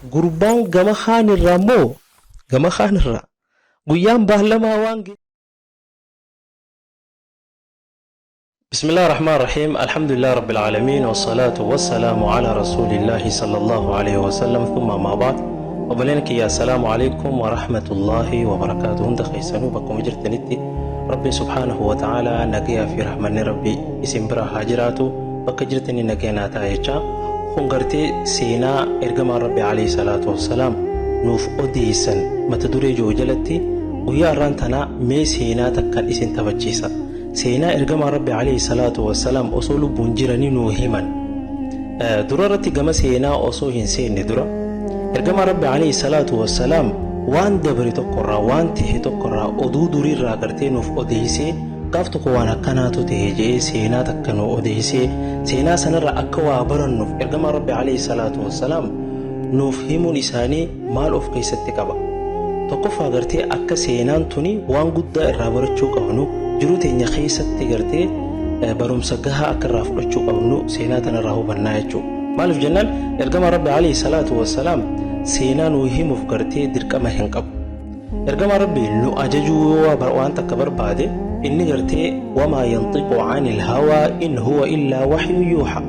Gurbaan gama kaanirraa immoo gama kaanirraa guyyaan baallamaa waan بسم الله الرحمن الرحيم، الحمد لله رب العالمين، والصلاة والسلام على رسول الله صلى الله عليه وسلم، ثم ما بعد. Obboleen kiyya، السلام عليكم ورحمة الله وبركاته. Hunda keessanuu bakkuma jirtanitti Rabbi سبحانه وتعالى nagayaa fi rahmanni Rabbi isin bira haa jiraatu. Bakka jirtanii nagaya naa ta'a jechaa, kun gartee seenaa ergamaan Rabbi عليه الصلاة والسلام nuuf odeessan mata duree jiru jalatti guyyaa har'aan tanaa mee seenaa takkan isin taphachiisa. Seenaa ergamaan Rabbi عليه الصلاة والسلام osoo lubbuun jiranii nuu himan. Dura irratti gama seenaa osoo hin seenne dura, ergamaan Rabbi عليه الصلاة والسلام waan dabre tokkorraa, waan tahe tokkorraa, oduu duriirraa gartee nuuf odeessee, gaaf tokko waan akkanaatu tahe jedhee seenaa takka nu odeessee, seenaa sanarraa akka waa barannuuf ergamaan Rabbi عليه الصلاة والسلام nuuf himuun isaanii maal of keessatti qaba? Tokkoffaa, gartee akka seenaan tuni waan guddaa irraa barachuu qabnu, jiruu teenya keessatti gartee barumsa gahaa akka irraa fudhachuu qabnu seenaa tanarraa hubannaa jechuudha. Maaliif jennaan, ergamaan Rabbi عليه الصلاة والسلام seenaa nuu himuuf gartee dirqama hin qabu. Ergamaan Rabbi nu ajajuu yoo waan takka barbaade, inni gartee وما ينطق عن الهوى إن هو إلا وحي يوحى.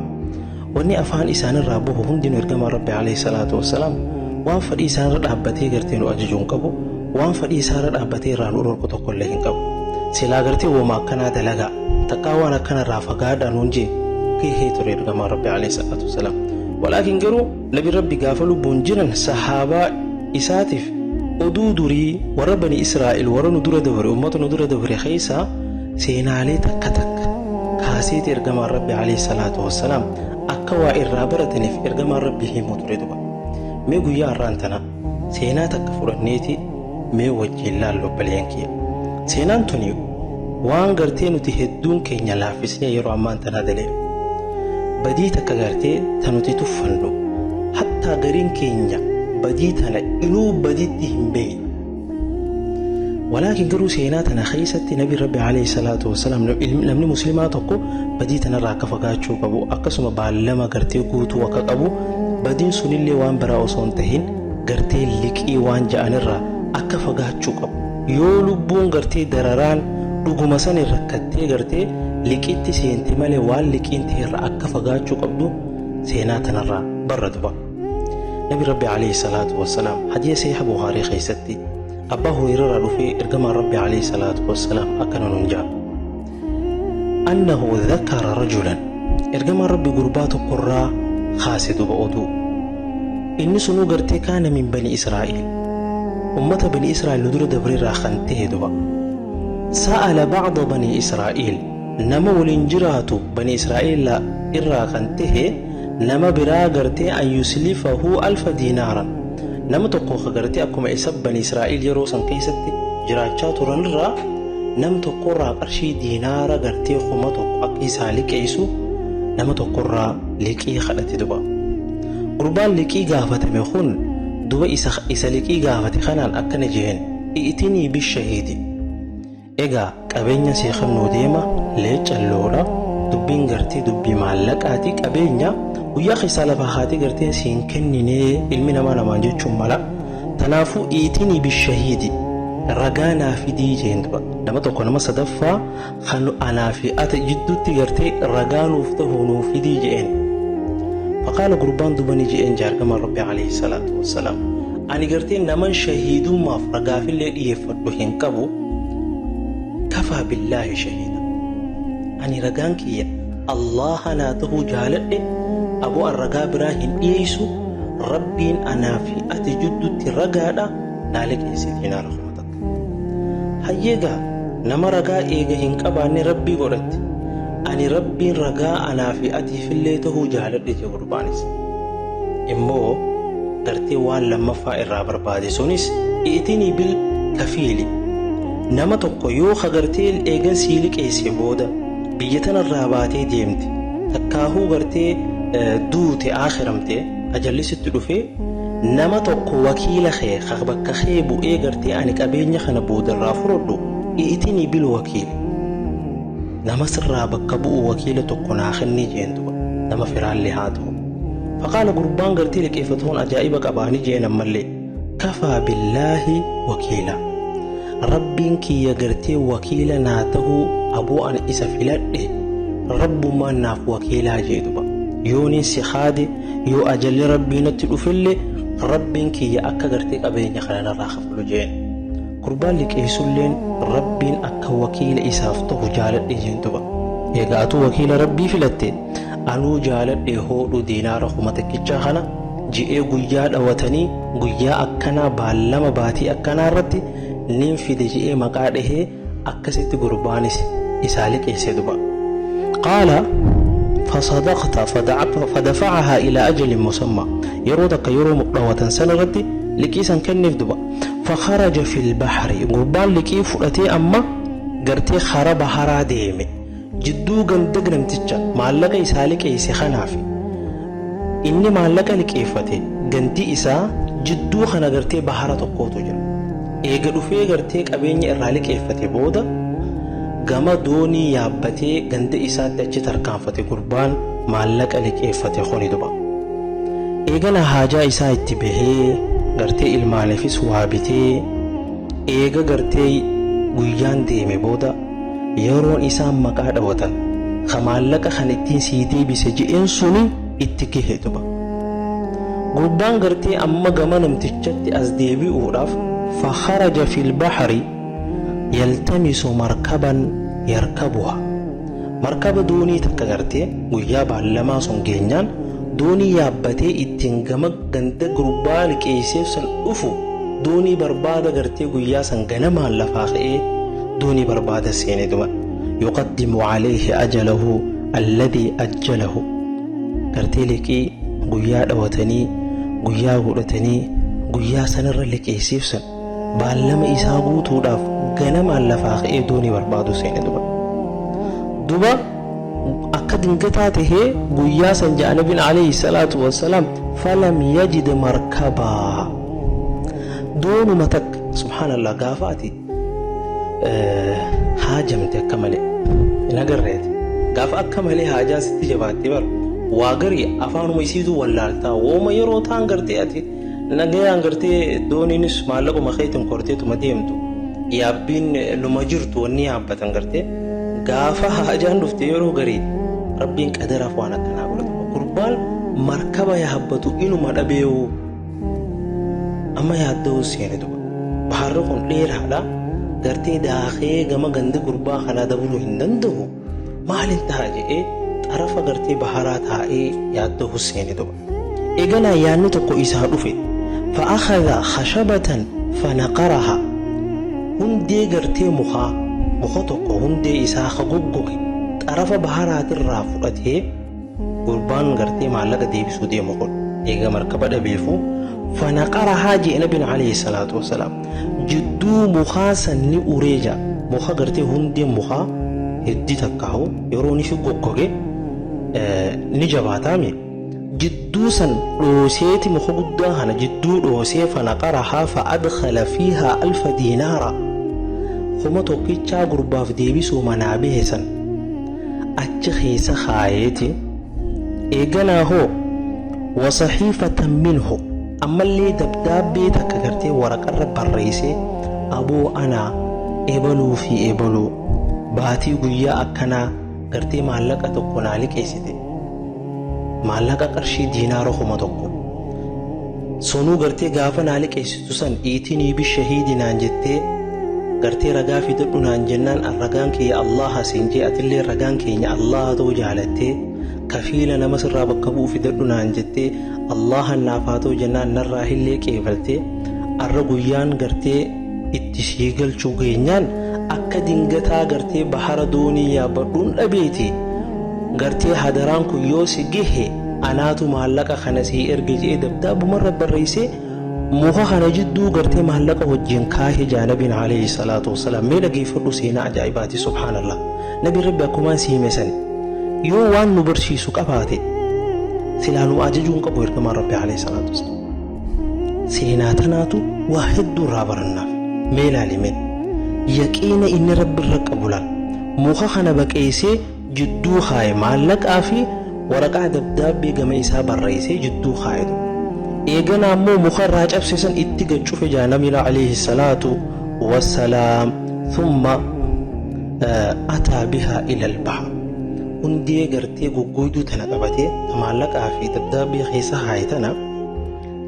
Wanni afaan isaanirraa bahu hundinuu, ergamaan Rabbi عليه الصلاة والسلام waan fedhii isaanirra dhaabbatee gartee nu ajajuu hin qabu, waan fedhii isaarra dhaabbatee irraa nu dhorku tokkollee hin qabu. Silaa gartee wooma akkanaa dalagaa, takkaa waan akkanarraa fagaadhaa nuun jee gahee ture ergamaan Rabbi عليه الصلاة والسلام. ولكن garuu nabi Rabbi gaafa lubbuun jiran sahaabaa isaatiif oduu durii warra Bani Israa'el, warra nu dura dabre, ummata nu dura dabre keessaa seenaalee takka takka kaaseeti ergamaan Rabbi عليه الصلاة والسلام akka waa irraa barataniif ergamaan Rabbi himuu ture duba. Mee guyyaa har'aan tana seenaa takka fudhanneeti mee wajjin laallu, obboleeyyan kiyya. Seenaan tuni waan gartee nuti hedduun keenya laaffisnee yeroo ammaan tanaa daleenu. Badii takka gartee ta nuti tuffannu, hattaa gariin keenya badii tana inuu baditti hin beeknu. ولكن garuu seenaa tana keessatti nabi Rabbi عليه الصلاة والسلام namni muslimaa tokko badii tanarraa akka fagaachuu qabu, akkasuma baallama gartee guutuu akka qabu, badiin sunillee waan biraa osoo hin tahin gartee liqii waan ja'anirraa akka fagaachuu qabu. Yoo lubbuun gartee dararaan dhuguma san rakkattee gartee liqitti seente malee, waan liqiin ta'erraa akka fagaachuu qabdu seenaa tanarraa barra duba. Nabi Rabbi عليه الصلاة والسلام hadiisa sahiha Bukhaarii keessatti Abbaa Hurayrarraa dhufee ergamaan Rabbi عليه الصلاة والسلام akkana nuun jedha. أنه ذكر رجلا، ergamaan Rabbi gurbaa tokkorraa kaase duba oduu. Inni sunuu gartee كان من بني إسرائيل، ummata Bani Israa'el nu dura dabreerraa kan ta'e duba. سأل بعض بني إسرائيل، nama waliin jiraatu Bani Israa'el irraa kan ta'e nama biraa gartee أن يسلفه 1000 دينارا، nama tokko ka gartee akkuma isa Bani Israa'el yeroo san keessatti jiraachaa turanirraa nam tokkorraa qarshii diinaara gartee 1000 akka isaa liqeessu nama tokkorraa liqii kadhate duba. Gurbaan liqii gaafatame kun duba isa liqii gaafate kanaan akkana jeen: "ائتني بالشهيد." Egaa qabeenya sii kennuu deema, leecalloodha. Dubbiin gartee dubbii maallaqaati, qabeenya guyyaa keessaa lafaa haatee gartee siin kenninee ilmi namaa namaan jechuun mala. Tanaafuu "ائتني بالشهيد", ragaa naa fidii jeen duba. Nama tokko, nama sadaffaa kan anaa fi ati jidduutti gartee ragaa nuuf ta'u nuu fidii jeen. فقال, gurbaan dubani je'een jaargamaan Rabbi عليه الصلاة والسلام: "Ani gartee naman shahiidummaaf ragaafillee dhiyeeffadhu hin qabu. كفى بالله شهيدا, ani ragaan kiyya Allaha naa ta'uu jaaladhe. Aboo, an ragaa biraa hin dhiyeessu. Rabbiin anaa fi ati jidduutti ragaadha. Naa liqeessi diinaara 1000." Hayyeegaa, nama ragaa eega hin qabaanne Rabbii godhatte, ani Rabbiin ragaa anaa fi atiifillee ta'uu jaaladhe jee. Gurbaanis immoo gartee waan lammaffaa irraa barbaade sunis "ائتني بالكفيل", nama tokko yoo ka gartee eegan sii liqeesse booda biyya tanarraa baatee deemte, takkaahuu gartee duute, aakiramte, ajallisitti dhufee, nama tokko wakiila kee ka bakka kee bu'ee gartee ani qabeenya kana boodarraa fudhadhu, "ائتني بالوكيل", nama sirraa bakka bu'u wakiila tokko naa kennii jeen duba. Nama firaallee haa ta'u. Faqaala gurbaan gartee liqeeffatu kun ajaa'iba qabaa ni jeen ammallee kafaa billaahi wakiila. Rabbiin kiyya gartee wakiila naa tahuu aboo an isa filadhe Rabbumaan naaf wakiilaa jee duba. Yoonin si haade yoo ajalli Rabbii natti dhufelle Rabbiin kiyya akka gartee qabeenya kana narraa kafalu jeen. Gurbaan liqeessulleen Rabbiin akka wakiila isaaf tahu jaaladhe jeen duba. Eega atuu wakiila Rabbii filatte anuu jaaladhe hoodhu diinaara 1000 kana je'ee guyyaa dhawatanii guyyaa akkanaa baallama baatii akkanaa irratti nin fide je'ee maqaa dhahee akkasitti gurbaanis isaa liqeesse duba. Qaala fasadaqta fadafa'ahaa ilaa ajalin musammaa yeroo takka yeroo dhawatan san irratti liqii san kenneef duba. Fakharaja fil bahri gurbaan liqii fudhatee amma gartee kara baharaa deeme. Jidduu ganda namticha maallaqa isaa liqeesse kanaafi inni maallaqa liqeeffate gandi isaa jidduu kana gartee bahara tokkootu jira. Eega dhufee gartee qabeenya irraa liqeeffate booda gama doonii yaabbatee ganda isaatti achi tarkaanfate gurbaan maallaqa liqeeffate kuni duba. Eegana haajaa isaa itti bahee gartee ilmaaniifis waa bitee eega gartee guyyaan deeme booda yeroon isaan maqaa dhawatan ka maallaqa kan ittiin sii deebise je'een suni itti gahe duba. Gurbaan gartee amma gama namtichatti as deebi'uudhaaf fakharaja fil bahri yaltamisu markaban yarkabuha. Markaba doonii takka gartee guyyaa baallamaa sun geenyaan doonii yaabbatee ittiin gama ganda gurbaa liqeesseef san dhufu doonii barbaada gartee guyyaa san ganamaan lafaa ka'ee doonii barbaada seene duba. Yuqaddimu alayhi ajalahu alladhii ajjalahu. Gartee liqii guyyaa dhawatanii guyyaa godhatanii guyyaa sanirra liqeesseef san baallama isaa guutuudhaaf ganamaan lafaa ka'ee doonii barbaadu seene duba. Duba akka dingataa tahee guyyaa san ja'a nabiin alayhi salaatu wassalaam falam yajid markabaa doonuma takka subhaanallah gaafa ati haajamte akka malee hin agarreeti gaafa akka malee haajaan sitti jabaatte bar waa garii afaanuma isiituu wallaaltaa wooma yeroo taan gartee ati nagayaan gartee dooniinis maallaquma keetiin korteetuma deemtu yaabbiin numa jirtu wanni yaabbatan gartee gaafa haajaan dhufte yeroo garii rabbiin qadaraaf waan akkanaa godhatu gurbaan markaba yaabbatu inuma dhabeewu amma yaadda'uu seene duba baharri kun dheeraadha gartee daakee gama ganda gurbaa kanaa dabaluu hin danda'u maalin ta'a jedhee xarafa gartee baharaa taa'ee yaadda'uu seene duba eeganaa yaanni tokko isaa dhufe fa'akhadha khashabatan fanaqaraha hundee gartee mukaa muka tokko hundee isaa ka goggoge xarafa baharaatirraa fudhatee gurbaan gartee maallaqa deebisuu deemu kun eega markaba dhabeefu fanaqarahaa jee nabiin alayhi salaatu wasalaam jidduu mukaa san ni uree jaa muka gartee hundeen mukaa heddi takkaahu yeroo ni goggoge ni jabaataami jidduu san dhooseeti muka guddaa kana jidduu dhoosee fanaqarahaa fa adkhala fiihaa alfa diinaara 1000 gurbaaf deebisuu manaa bahe san achi keessa kaayeeti eeganaa hoo wasaxiifatan minhu ammallee dabdaabbee takka gartee waraqarra barreessee aboo anaa ebaluu fi ebaluu baatii guyyaa akkanaa gartee maallaqa tokko naa liqeessite maallaqa qarshii diinaara 1000 Sonuu gartee gaafa naa liqeessitu san iitinii bishahiidi naan jettee gartee ragaa fidadhu naan jennaan an ragaan kiyya Allaaha siin jee atillee ragaan keenya Allaaha ta'uu jaalattee kafiila nama sirraa bakka bu'u fidadhu naan jettee Allaahan naaf haa ta'u jennaan narraa hillee qeebaltee arra guyyaan gartee itti sii galchuu geenyaan akka dingataa gartee bahara doonii yaabbadhuun dhabeeti gartee hadaraan kun yoo si gahe anaatu maallaqa kana sii erge je'ee dabdaabumarra barreessee muka kana jidduu gartee maallaqa wajjin kaahe jaa nabiin alayhi salaatu wassalaam. Mee dhageeffadhu seenaa ajaa'ibaati subhaanallah. Nabiin rabbi akkumaan si hime sani yoo waan nu barsiisu qabaate silaa nu ajajuu hin qabu ergamaan rabbi alayhi salaatu wassalaam. Seenaa tanaatu waa hedduu irraa barannaaf. Mee laali mee yaqiina inni rabbi irra qabu laal. Muka kana baqeessee jidduu kaaye maallaqaa fi Waraqaa dabdaabbee gama isaa barreessee jidduu kaaye duba. Eeganaa immoo muka irraa cabse san itti gad cufe jaa Nabiin alayhi salaatu wassalaam. Thumma ataa bihaa ilal bahr. Hundee gartee goggoyduu tana qabatee ta maallaqaa fi dabdaabbee keessa kaaye tana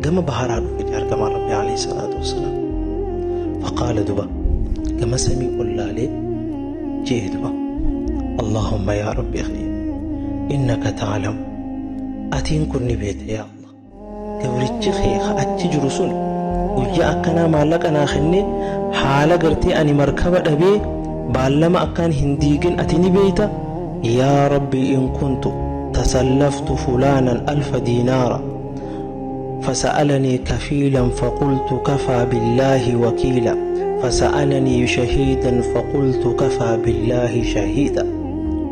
gama baharaa dhufe jaa ergamaan Rabbii alayhi salaatu wassalaam. Faqaala duba gama samii ol laalee je'e duba Allaahumma yaa Rabbi kiyya innaka ta'lamu atiin kun ni beekta yaa Allah gabrichi kee ka achi jiru sun guyyaa akkanaa maallaqa naa kennee haala gartee ani markaba dhabee baallama akkaan hin diigin ati ni beekta yaa Rabbi in kuntu tasallaftu fulaanan alfa diinaara فسألني كفيلا فقلت كفى بالله وكيلا فسألني شهيدا فقلت كفى بالله شهيدا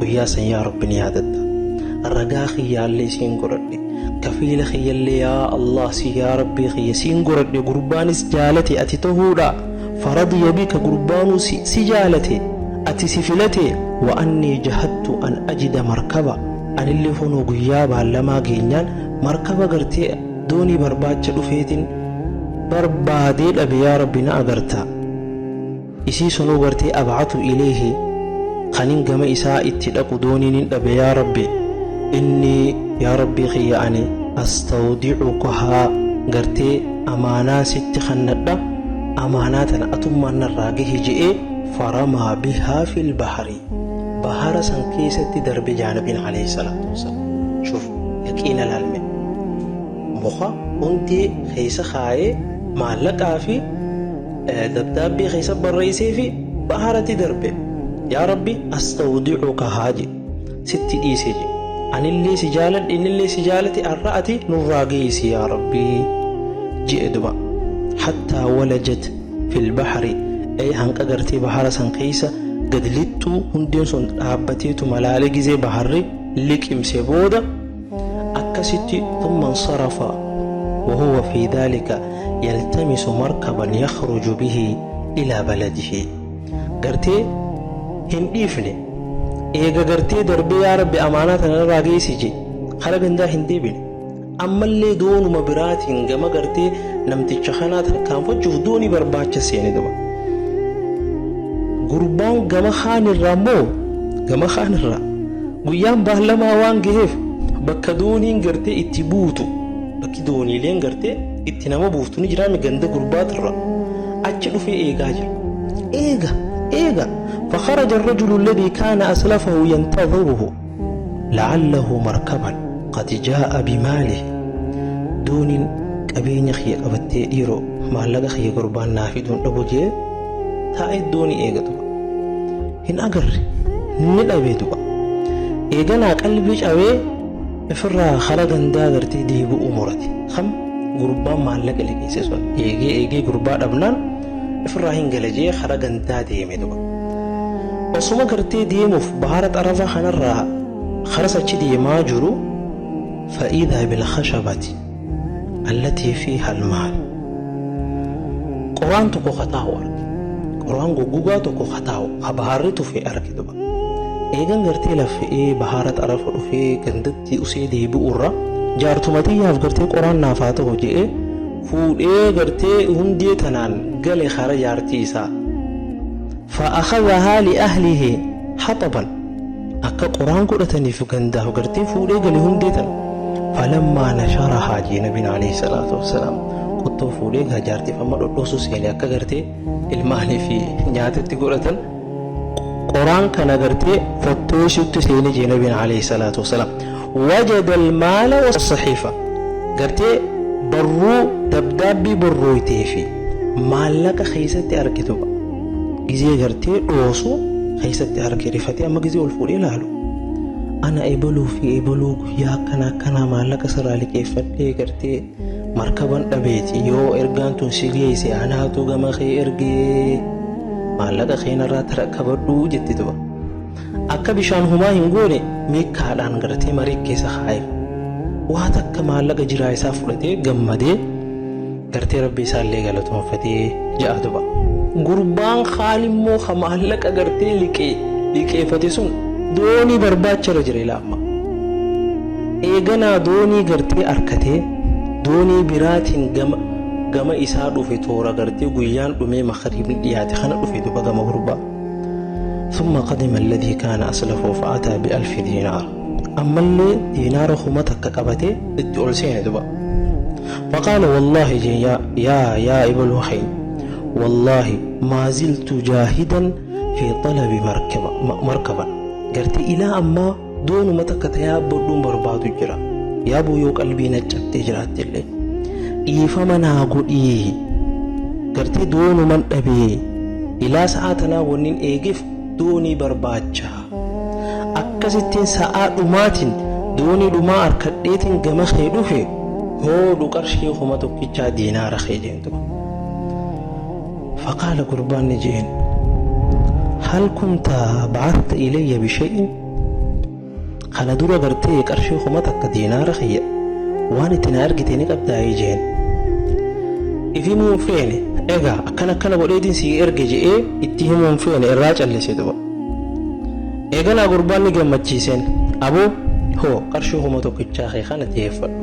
guyyaa san yaa rabbi ni yaadatta ragaa kiyyaallee siin godhadhe kafiila kiyyallee yaa Allah si yaa rabbii kiyya siin godhadhe gurbaanis jaalate ati tahuudha faradiya bika gurbaanuu si jaalate ati si filate wa annii jahattu an ajida markaba anillee kunoo guyyaa baallamaa geenyaan markaba gartee doonii barbaacha dhufeetin barbaadee dhabe yaa rabbi na agarta isii sunuu gartee ab'atu ilayhi kanin gama isaa itti dhaqu dooniinin dhabe yaa rabbi innii yaa rabbii kiyya ani astawdi'ukahaa gartee amaanaa sitti kannadha amaanaa tana atummaan narraa gahi je'ee faramaa bihaa fil bahri bahara san keessatti darbe jaa nabiin alayhi salaatu wassalaam shuf yaqiina laalme muka hundee keessa kaayee maallaqaa fi dabdaabbii keessa barreessee fi baharatti darbe yaa rabbi astawdi'uka haa jedhe sitti dhiise jedhe anillee si jaaladhe innillee si jaalate har'a ati nurraa geessi yaa rabbi je'e duba hattaa walajat fil bahri ay hanqa gartee bahara san keessa gad lixxuu hundeen sun dhaabbateetuma laalee gizee baharri liqimse booda akkasitti thumma insarafa wahuwa fi dhaalika yaltamisu markaban yakhruju bihi ilaa baladihi gartee hin dhiifne eega gartee darbee yaa rabbi amaanaa tana narraa geessi je kara gandaa hin deebine ammallee doonuma biraatiin gama gartee namticha kanaa tarkaanfachuuf doonii barbaacha seene duba. Gurbaan gama kaanirraa immoo gama kaanirraa guyyaan baallamaa waan gaheef bakka dooniin gartee itti buutu bakki dooniileen gartee itti nama buuftu ni jiraami ganda gurbaatirra achi dhufee eegaa jira. Eega eega فخرج الرجل الذي كان أسلفه ينتظره la'allahu markaban qad jaa'a bimaalihi dooniin qabeenya kiyya qabattee dhiiroo maallaqa kiyya gurbaan naa fiduun dhabu jee taa'ee doonii eega duba hin agarre ni dhabee duba eeganaa qalbii cabee ifirraa kara gandaa gartee deebi'uu murate kam gurbaan maallaqa liqeesse sun eegee eegee gurbaa dhabnaan ifirraa hin gala jee kara gandaa deeme duba Osuma gartee deemuuf bahara xarafa kanarraa karas achi deemaa jiru fa'iidaa bilkhashabati allatii fiiha almaal qoraan tokko ka taa'u arge qoraan goggogaa tokko ka taa'u ka baharri tufe arge duba eegan gartee laffe'ee bahara xarafa dhufee gandatti usee deebi'urra jaartuma tiyyaaf gartee qoraan naaf haa ta'u je'ee fuudhee gartee hundee tanaan gale kara jaartii isaa Fa'akhadhahaa li'ahlihi haxaban akka qoraan godhataniif gandaaf gartee fuudhee gale hundee tana. Falammaa nasharahaa jee nabiin alayhi salaatu wassalaam qottoo fuudhee gaa jaartiif amma dhodhoosu seene akka gartee ilmaanii fi nyaatatti godhatan qoraan kana gartee fottoosutti seene jee nabiin alayhi salaatu wassalaam. Wajada almaala wassahiifa gartee barruu dabdaabbii borrooytee fi maallaqa keessatti arge duba gizee gartee dhoosu keessatti arge rifatee amma gizee ol fuudhee laalu ana ebaluu fi ebaluu guyyaa akkana akkanaa maallaqa sirraa liqeeffadhee gartee markaban dhabeeti yoo ergaan tun si geesse anaatu gama kee ergee maallaqa keenarraa tarakabadhuu jetti duba Akka bishaan humaa hin goone meekkaadhaan gartee marii keessa kaa'eef. Waa takka maallaqa jiraa isaa fudhatee gammadee gartee rabbi isaallee galatoonfatee ja'a duba. Gurbaan kaan immoo ka maallaqa gartee liqee liqeeffate sun doonii barbaacha irra jira ilaa amma. Eeganaa doonii gartee arkatee doonii biraatiin gama gama isaa dhufe toora gartee guyyaan dhumee makariibni dhiyaate kana dhufe duba gama gurbaa. ثم قدم الذي كان أسلفه فأتى ب1000 دينار. Ammallee diinaara 1000 qabatee itti ol seene duba. فقال والله يا يا يا إبل وحي والله ما زلت جاهدا في طلب مركبة مركبا gartee ilaa ammaa doonuma takka ta yaabbadhuun barbaadu jira. Yaabuu yoo qalbii na cabtee jiraatte illee dhiifama naa godhii, gartee doonuman dhabee ilaa sa'aa tanaa wannin eegeef doonii barbaacha, akkasittiin sa'aa dhumaatiin doonii dhumaa harkadheetiin gama kee dhufe, hoodhu qarshii 1000 diinaara kee jeentu. فقال gurbaan ni jeen: هل كنت بعثت إلي بشيء؟ Kana dura gartee qarshii 1000 diinaara kiyya waan itti na argite ni qabdaayee jeen. If himuun feene egaa, akkana akkana godheetiin sii erge je'ee itti himuun feene, irraa callise duba. Eeganaa gurbaan ni gammachiiseen: aboo hoo qarshii 1000 kee kana teeffadhu,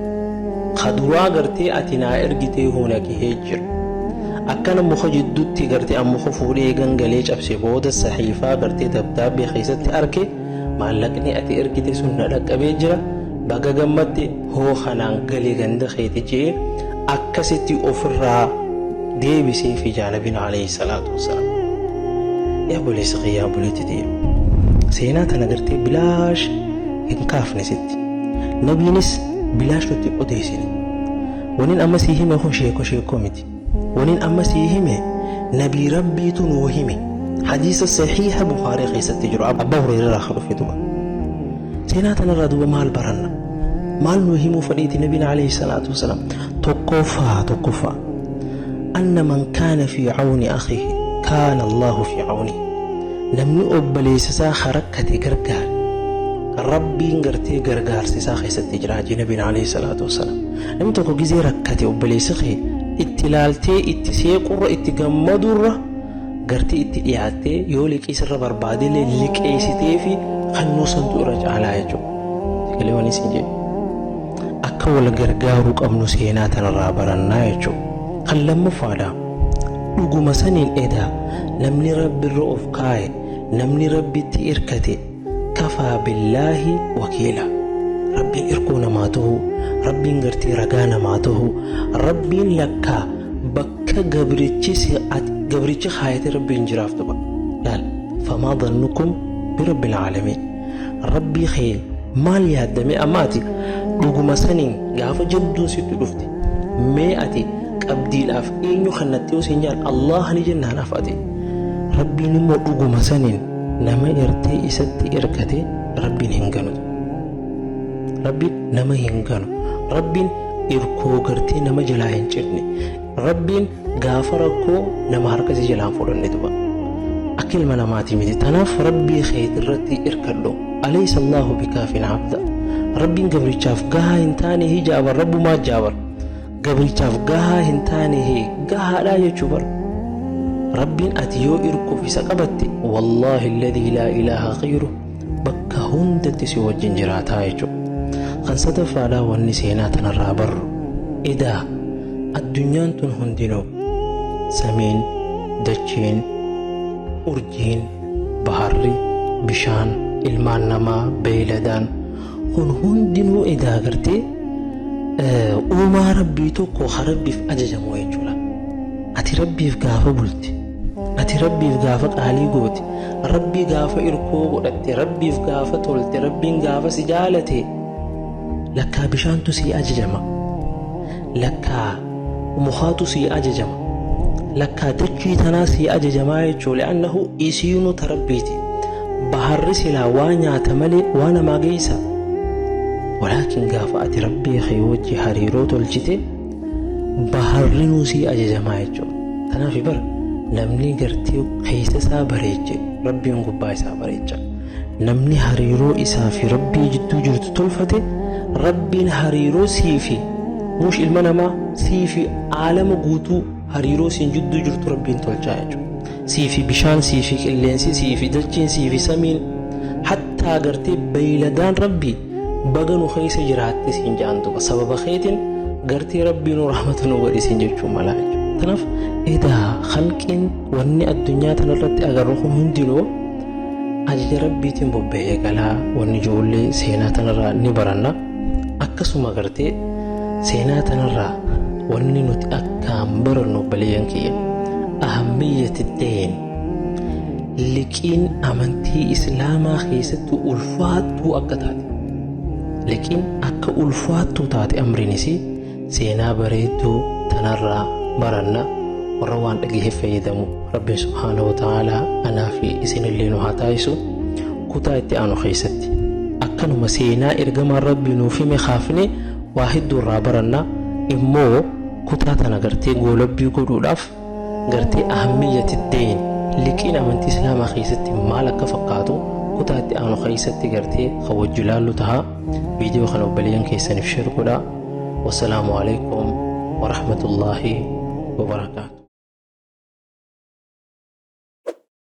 ka duraa gartee ati naa ergitee huna gahee jira. Akkana muka jidduutti gartee an muka fuudhee gangalee cabse, booda saxiifaa gartee dabdaabbee keessatti arge, maallaqni ati ergite sun na dhaqqabee jira, baga gammadde, hoo kanaan galee ganda keeti je'ee akkasitti ofirraa deebisee fi jaanabiin alayhi salaatu wassalaam. Yaa obboleessa kiyyaa, obboleetti ta'e, seenaa tana gartee bilaash hin kaafne sitti. Nabiinis bilaash nutti odeessine. Waniin amma sii hime kun sheeko sheekoo miti. Waniin amma sii hime nabii rabbiitu nuu hime. Hadiisa sahiiha Bukaarii keessatti jiru, Abbaa Hureyraa kan dhufe duba. Seenaa tanarraa duba maal baranna? Maal nuu himuu fedhiiti nabiin alayhi salaatu wasalaam? Tokkoffaa, tokkoffaa, أن من كان في عون أخيه كان الله في عونه. Namni obboleessa isaa rakkate gargaare, rabbiin gartee gargaarsa isaa keessatti jira jee nabiin alayhi salaatu wasalaam. Namni tokko gizee rakkate obboleessi kee itti ilaaltee itti seequrra, itti gammadurra, gartee itti dhiyaattee yoo liqii sirra barbaadillee liqeessitee fi kannuu santu irra caalaa jechuudha. Sagalee waan isin jedhu. Akka wal gargaaruu qabnu seenaa tanarraa barannaa jechuudha. Kan lammaffaadha. Dhuguma saniin edaa namni rabbirra of kaa'e, namni rabbitti irkate, كفى بالله وكيلا. Rabbiin irkoo namaa ta'uu, rabbiin gartee ragaa namaa ta'uu, rabbiin lakkaa bakka gabrichi gabrichi kaayate rabbiin jiraaf tuba. Laal, فما ظنكم برب العالمين. Rabbii kee maal yaaddame amma ati? Dhuguma saniin gaafa jabduun sitti dhufte mee ati qabdiidhaaf eenyu kannatti yoo siin jaan, Allah ni jennaanaaf ati. Rabbiin immoo dhuguma saniin nama gartee isatti ergate rabbiin hin ganu. Rabbiin nama hin ganu. Rabbiin irkoo gartee nama jalaa hin cinne. Rabbiin gaafa rakkoo nama harka si jalaan fudhanne tuba. Akka ilma namaati miti. Tanaaf rabbii keetirratti irkadhu. أليس الله بكاف عبده. Rabbiin gabrichaaf gahaa hin taane hijaabar, rabbumaa jaabar. Gabrichaaf gahaa hin taane gahaadhaa jechuu bar. Rabbiin ati yoo irkuuf isa qabatte, والله الذي لا إله غيره, bakka hundatti si wajjin jiraataa jechuudha. Kan sadaffaadhaa wanni seenaa tanarraa barru, edaa addunyaan tun hundinuu, samiin, dacheen, urjiin, baharri, bishaan, ilmaan namaa, beeyladaan kun hundinuu edaa gartee uumaa rabbii tokko ha rabbiif ajajamu jechuudha. Ati rabbiif gaafa bulte, ati rabbiif gaafa qaalii goote, rabbii gaafa irkoo godhatte, rabbiif gaafa tolte, rabbiin gaafa si jaalate, lakkaa bishaantu sii ajajama, lakkaa mukaatu sii ajajama, lakkaa dachii tanaa sii ajajamaa jechuu, لأنه isiinuu ta rabbiiti. Baharri silaa waa nyaata malee waa namaa geessa. ولكن gaafa ati rabbii kee wajji hariiroo tolchite, baharrinuu sii ajajamaa jechuudha. Kanaaf bara namni gartee keessa isaa bareeche, rabbiin gubbaa isaa bareecha. Namni hariiroo isaa fi rabbii jidduu jirtu tolfate, rabbiin hariiroo sii fi mush ilma namaa, sii fi aalama guutuu hariiroo siin jidduu jirtu rabbiin tolchaa jechuudha. Sii fi bishaan, sii fi qilleensi, sii fi dachiin, sii fi samiin, hattaa gartee beeyladaan rabbii Baga nu keessa jiraatte siin ja'an duba sababa keetiin gartee Rabbiinuu rahmata nu godhe siin jechuu mala jechuudha. Tanaaf edaa khalqiin wanni addunyaa tanarratti agarru kun hundinuu ajaja Rabbiitiin bobba'ee galaa wanni ijoollee seenaa tanarraa ni baranna. Akkasuma gartee seenaa tanarraa wanni nuti akkaan barannu obboleeyyan kiyya ahammiyyati deen liqiin amantii islaamaa keessatti ulfaattuu akka taate liqiin akka ulfaattuu taate amriin isii seenaa bareedduu tanarraa baranna. Warra waan dhagaheef fayyadamu Rabbiin subhaanahu wa ta'aalaa anaa fi isinillee nu haa taasisu. Kutaa itti aanu keessatti akkanuma seenaa ergamaan Rabbii nuuf hime kaafne waa hedduu irraa baranna. Immoo kutaa tana gartee goolabbii godhuudhaaf gartee ahammiyyati deen liqiin amantii islaamaa keessatti maal akka fakkaatu kutaa itti aanu keessatti gartee kan wajji laallu taha. Viidiyoo kana obboleeyyan keessaniif share godhaa. Wassalaamu alaikum warahmatullaahi wabarakaatu.